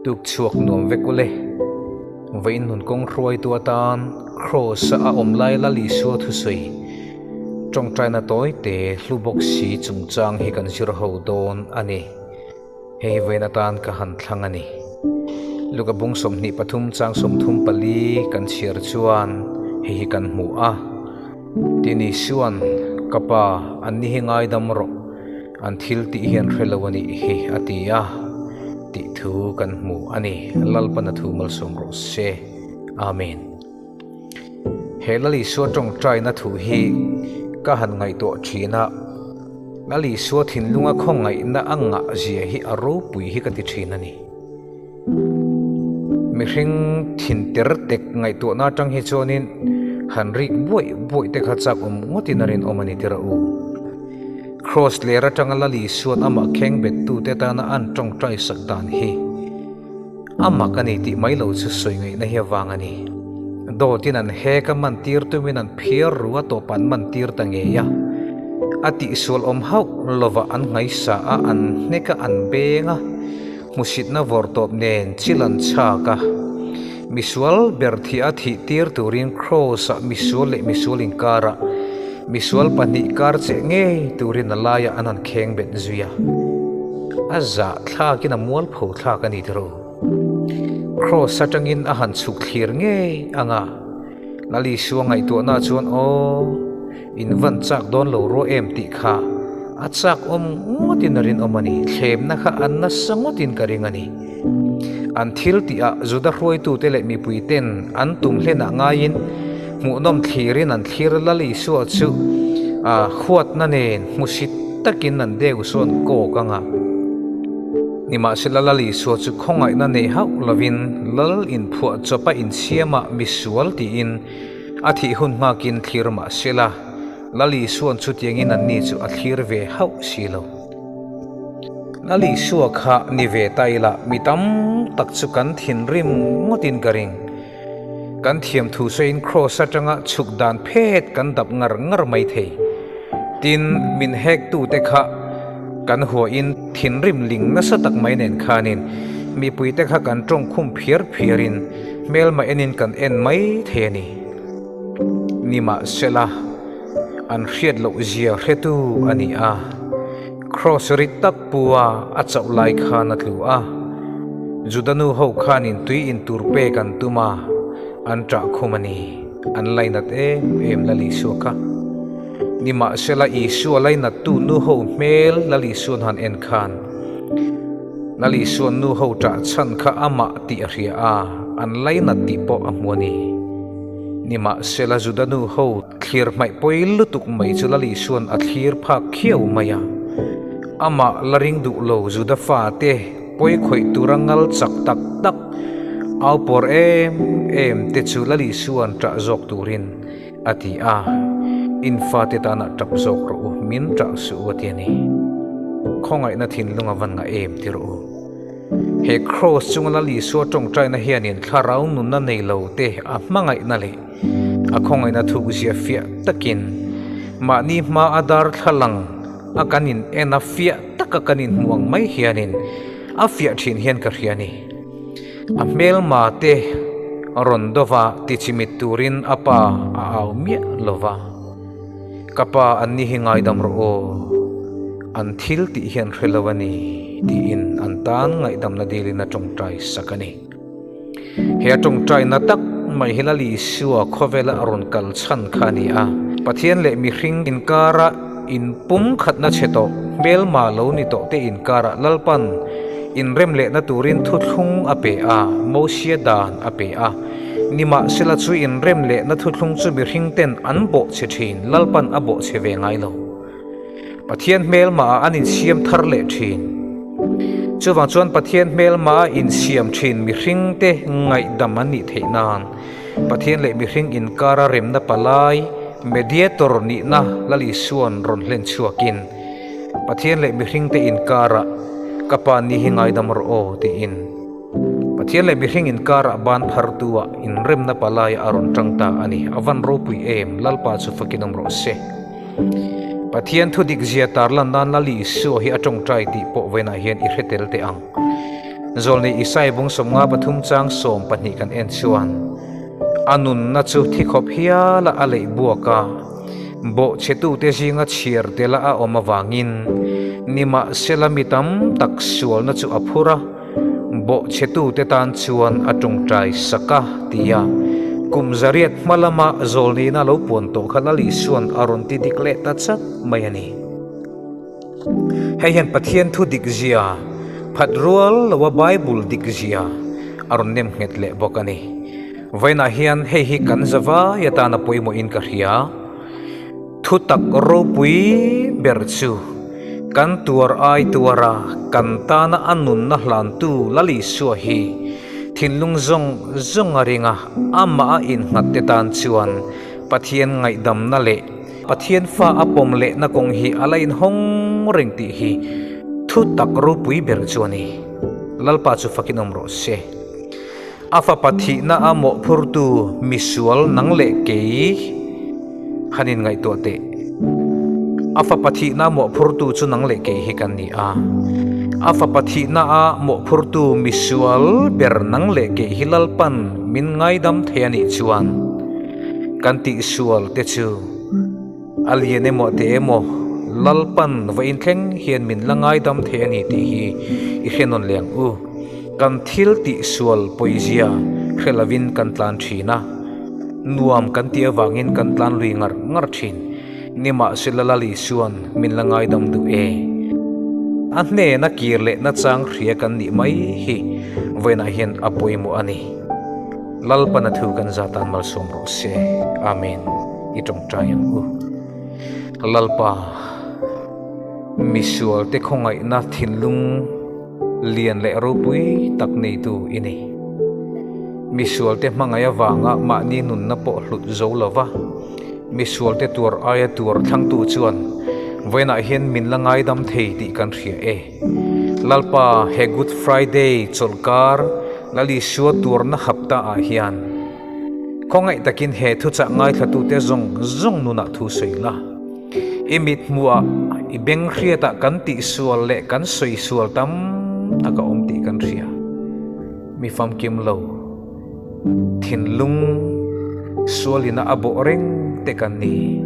Tuk chhuak nuam vek ule. Vawiin nun kawng hruaitu atan Kraws-a a awm lai Lal Isua thusawi tawngtaina tawi te hlu bawk si chungchang hi kan zir ho dawn a ni. Hei hi vawiin atan ka han thlang a ni. Luka bung 23 chang 34 kan chhiar chuan hei hi kan hmu a. Tin Isua'n, Ka Pa, anni hi ngaidam rawh. An thil tih hian hre lo a nih hi a ti a, tih thu kan hmu a ni. Lalpan a thu malsawm rawh se. Amen. He Lal Isua tawngtaina thu hi ka han ngaihtuah thin a, Lal Isua thinlunga khawngaihna a ngah zia hi a ropui hi ka ti thin a ni. Mihring thin ter tek ngaihtuahna atang hi chuanin han rik buaih buaih te kha chak awm ngawtin a rinawm a ni tirh u. Kraws ler atanga Lal Isua'n amah kheng bettute tana an tawngtai sak dan hi a mak a ni tih mai lo chu sawi ngaihna hi avang a ni. Dawtin an hek a man tir tumin an phiar ru a tawp an man tir ta ngei a. A tihsual awm hauh lovah an nghaisa a, an hnek a, an beng a. Hmusitna vawr tawp nen chil an chhak a, misual ber thih a thih tir turin Kraws-ah misual leh misual inkarah misual pahnih kar cheh ngei turin a laiah an han kheng bet zui a. A zah thlakin a mualpho thlak a ni tiraw? Kraws atangin a han chhuk thlir ngei ang a, Lal Isua ngaihtuahna chuan aw, In van chak dawn lo ruah em tih kha a chak awm ngawtin a rinawm a ni. Thlemna kha a nasa ngawtin ka ring a ni. An thil tihah Juda hruaitute leh mipuiten an tum hlenah ngaiin hmuhnawm thlirin an thlir Lal Isua chu a huatna nen hmusit takin an deu sawn kawk ang a. Nimahsela Lal Isua chu khawngaihna nei hauh lovin Lal inphuah chawpa insiamah misual tiin A thih hun nghakin thlir mah se la, Lal Isua'n chutiangin anni chu a thlir ve hauh si lo. Lal Isua kha ni ve ta ila mi tam tak chu kan thinrim ngawtin ka ring. Kan thiam thu sawiin Kraws atanga chhuk dan phet kan dap ngar ngar mai thei. Tin, min hektute kha kan huahin thinrim ling nasa tak mai nen khanin mipuite kha kan tawngkhum phiar phiarin Hmelma enin kan en mai thei a ni. Nimahsela, an hriat loh zia hretu a ni a, Kraws rit tak pua a chauh lai khan a tlu a. Juda nu ho khanin tui in tur pek an tum a, an ṭah khum a ni. An lainat em em Lal Isua kha. Nimahsela, Isua lainattu nu ho hmel Lal Isua'n han en khan, Lal Isua'n nu ho ṭah chhan kha amah tih a hria a, an lainat tih pawh a hmu a ni. Nimahsela Juda nu ho thlir hmaih pawi lutuk mai chu Lal Isua'n a thlir phak khiau mai a. Amah la ring duh lo Juda fate pawi khawih tura ngal chak tak tak au pawr em em te chu Lal Isua'n ṭah zawk turin A ti a, In fate tanah tap zawk rawh u, min ṭah suh u a ti a ni. Khawngaihna thinlung a van ngah em ti rawh u. He Kraws chunga Lal Isua ṭawngṭaina hianin thlarau nunna nei lo te a hmangaihna leh a khawngaihna thukzia fiah takin mahni hma a darthlalang a kan in en a fiah taka kan inhmu ang mai hianin a fiah ṭhin hian ka hria a ni. A hmelma te rawn dova tichimit turin a pa a au miah lo va, Ka pa anni hi ngaidam rawh aw, an thil tih hian hre lo a ni, tiin an tan ngaihdamna dilin a tawngtai sak a ni. He a tawngtaina tak mai hi Lal Isua khawvela a rawn kal chhan kha a ni a, Pathian leh mihring inkara inpumkhatna chhe tawh, hmelma lo ni tawh te inkarah Lalpan Inrem lehna turin thuthlung a pe a, Mosia dan a pe a. Nimahsela chu inrem lehna thuthlung chu mihringten an bawhchhe thin, Lalpan a bawhchhe ve ngai lo. Pathian hmelmaah an insiam thar leh thin. Chuvang chuan Pathian hmelmaah insiam thin mihringte ngaihdam an nih theih nan Pathian leh mihring inkara remna palai, mediator, nihna Lal Isua'n rawn hlen chhuakin, Pathian leh mihringte inkarah ka pa ni hi ngaidam rawh aw tiin Pathian leh mihring inkarah ban phartu ah inremna palai a rawn tang ta a ni. A van ropui em, Lalpa chu fakin awm rawh se. Pathian thu dik zia tarlan nan Lal Isua hi a tawngtai tih pawh vawiinah hian i hre tel teh ang. Zawlnei Isai bung 53 chang 12 kan en chuan, A nunna chu thi khawp hiala a leih buak a, bawhchhetute zinga chhiar tela a awm avangin nimahsela mi tam tak sualna chu a phur a, bawhchhetute tan chuan a tawngtai sak a, tia kum zariat hma lama zawlneina lo puan tawh kha Lal Isua'n a rawn ti dik leh ta chat mai a ni. Hei hian Pathian thu dik zia, phat rual loa Bible dik zia a rawn nem nghet leh bawk a ni. Vawiinah hian hei hi kan zavai atana pawimawhin ka hria. Thu tak ropui ber chu kan tuar ai tuara kan tana a nunna hlantu Lal Isua hi thinlung zawng zawng a ring a, amah a innghat te tan chuan Pathian ngaihdamna leh Pathian fa a pawm lehna kawng hi a la inhawng reng tih hi thu tak ropui ber chu a ni. Lalpa chu fakin awm rawh se. A fapa thihna a mawhphurtu misual nang leh kei han in ngaihtuah teh. A fapa thihna a mawhphurtu chu nang leh kei hi kan ni a. A fapa thihna a mawhphurtu misual ber nang leh kei hi Lalpan min ngaidam thei a nih chuan kan tihsual te chu A lian emaw te emaw Lalpan va inthleng hian min la ngaidam thei a ni tih hi i hre nawn leh ang u. Kan thil tih sual pawizia hre lovin kan tlan thin a, nuam kan tih avangin kan tlan lui ngar ngar thin. Nimahsela Lal Isua'n min la ngaidam duh e. A hnena kir leh nachang hria kan nih mai hi vawiinah hian a pawimawh a ni. Lalpana thu kan za tan malsawm rawh se. Amen. I tawngtai ang u. Lalpa, misual te khawngaihna thinlung lian leh ropui tak neitu i ni. Misual te hmangaih avanga mahni nunna pawh hlut zo lova, misual te tuar aia tuar thlangtu chuan vawiinah hian min la ngaidam thei tih kan hria e. Lalpa, he Good Friday chawlhkar Lal Isua tuarna hapta ah hian khawngaih takin he thuchah ngaithlatute zawng zawng nunah thu sawi la. I mit hmuhah, i beng hriatah kan tihsual leh kan sawi sual tam tak a awm tih kan hria. Mi famkim lo, thinlung sualina a bawh reng te kan ni.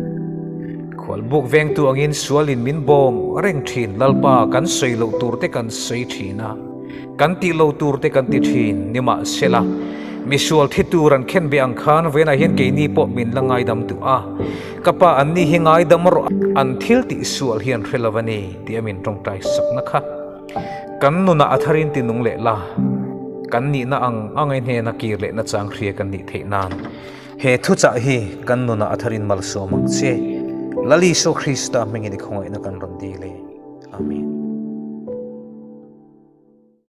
Khualbuk vengtu angin sualin min bawm reng thin, Lalpa kan sawi loh tur te kan sawi thin a, kan tih lo tur te kan ti thin, nimahsela misual thi tur an khen ve ang khan vawiinah hian keini pawh min la ngaidam duh a, ka pa an ni hi ngaidam rawh an thil tih sual hi an hre lo a ni tih a min tawngtai sakna kha kan nunah a tharin ti nung leh la, kan nihna ang ang e hnena kir lehna chang hria kan nih theih nan. He thuchah hi kan nunah a tharin malsawm ang che. Lal Isua Krista hmingin i khawngaihna kan rawn dil e. Amen.